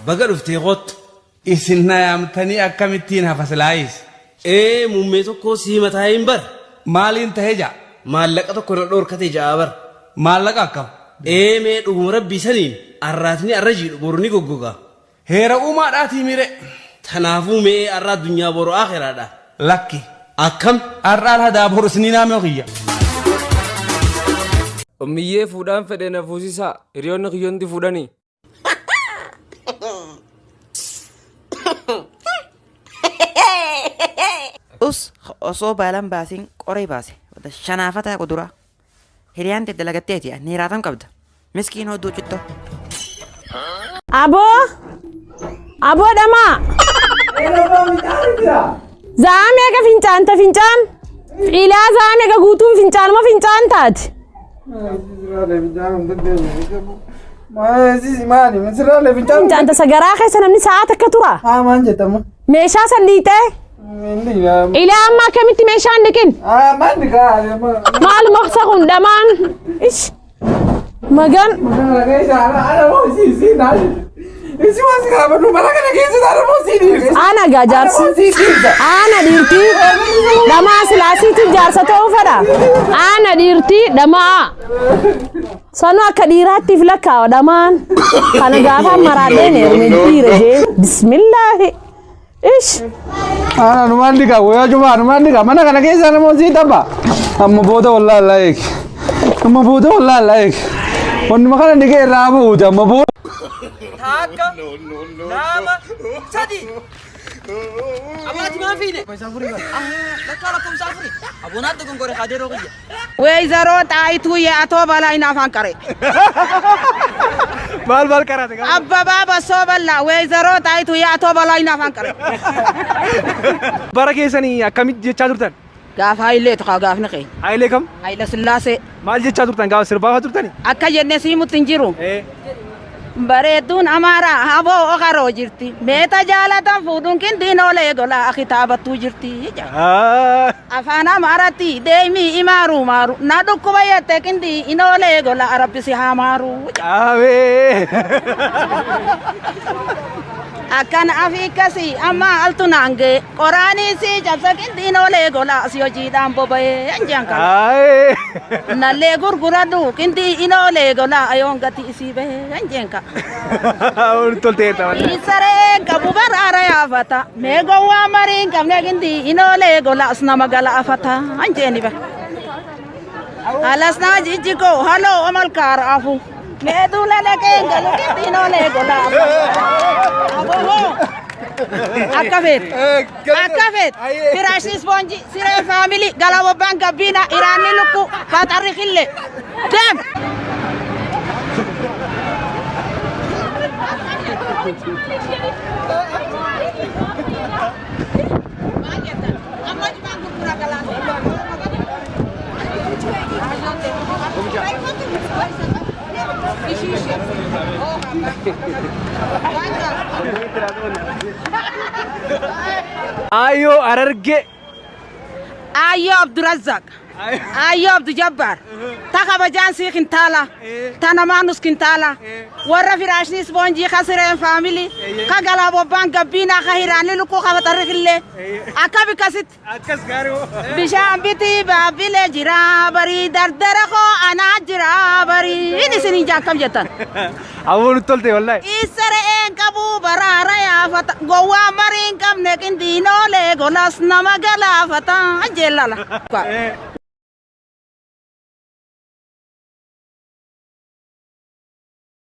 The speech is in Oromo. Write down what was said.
Baga dhuftee kottu. Isin na yaamtanii akkamittiin hafa silaayis? Ee muummee tokkoo si himataayin bar. Maaliin tahe ja'a? Maallaqa tokko na dhoorkate ja'a bar. Maallaqa akkam? Ee mee dhuguma rabbii saniin arraatni arra jiidhu boru ni goggoga. Heera uumaadhaatii mire. Tanaafuu mee arra addunyaa boru aakhiraadha. Lakki. Akkam? Arra alhadaa boru isniinaa moo kiyya? Ummiyyee fuudhaan fedhe na fuusisaa hiriyoonni kiyya hundi fuudhanii. Us osoo baalan baasiin qoree baase. Shanaafataa quduraa. Hiriyaan tee dalagatteeti niiraatam qabda. Miskiin hodduu cittoo. Aboo! Aboo dhamaa! Za'aa meeqa fincaanta fincaan? Ilaa za'aa meeqa guutuun fincaanuma fincaan taati? Fincaanta sagaraa keessa namni sa'aa takka tura. Meeshaa san dhiixee? Ilaa amma akkamitti meeshaan dhiqin? Maal maqsa kun dhamaan? Ish. Magan. Ana gaa jaarsi. Ana dhiirtii. Dhamaa silaasiitu jaarsa ta'uu fedha. Ana dhiirtii dhamaa. Sanuu akka dhiiraattiif lakkaawa dhamaan. Kana gaafa maraadheen heerume dhiira jee. Bismillaahi. Ish. Ana numaan dhiqa guyyaa cufaa numaan dhiqa mana kana keessa nama sii tapha. Amma booda wallaahi allaa eegi. Amma booda wallaahi allaa eegi. Wannuma kana dhiqee irraa buute amma booda. Takka, lama, sadi. Abaati maa fiine? Lakkaa lakkoofsa afuri. Aboonaan dogongore kadeeroo kiyya. Weeyzaroo Xaayituu Ye'atoo Balaayinaa afaan qare. Maal maal qaraate gaafa? Abbabaa Bassoo Ballaa Weeyzaroo Xaayituu Ye'atoo Balaayinaa afaan qare. Bara keessanii akkamitti jechaa turtan? Gaafa Hayileetu kaa gaafni keenya. Hayilee kam? Hayila Sillaasee. Maal jechaa turtan gaafa sirbaafaa turtani? Akka jennee siimutti hin jiru. Ee. Bareedduun Amaaraa haboo okaroo jirti. Meeta jaalatan fuudhuun qindiinoolee golaa kitaabattuu jirti. jedha. Afaan Amaaratti deemii imaaru maaru na dhukkuba jette qindii inoolee gola rabbi si haa maaru. jedha. Ameen. Akkana afiikkasii amma altu naan ga'e qoraanii sii cabsa qindiinoolee gola si hojiidhaan boba'ee anjaan kana. Aayee. Nallee gurguradhu qindii inoolee gola ayoon gatii isii bahee anjeen kana. Tolteerta wallah. Sareen qabu baraara yaafata mee gowwaa marii hin qabne qindii inoolee gola as nama galaafata anjeeni bara. Alasnaa jijjikoo haloo omal kaara afu. Mee duula dhaqee hin galu qindiinoolee gola. Abohoo. Akka feete. Akka feete. Firaashni ispoonjii siree faamilii gala bobbaan gabbiina iraanni lukkuu faxarri killee. Deem. Aayoo Harargee. Aayyoo Abdurazzaq. Aayyoo Abdu Jabbaar. Ta kabajaan sii kintaala. Ta namaa nus kintaala. Warra firaashni ispoonjii ka sireen faamilii. Ka galaa bobbaan gabbiinaa ka hiraanni lukkuu ka faxarri killee. Akka bikkasitti. Akkas gaarii hoo. Bishaan bitii baabbilee jira barii dardara koo anaa jira barii. Inni isiniin jaakkam jettan. Aboo nutti tolte wallahi. Isa re'een qabu baraara yaafata gowwaa marii hin qabne qindiinoolee golas nama galaafata jeellala.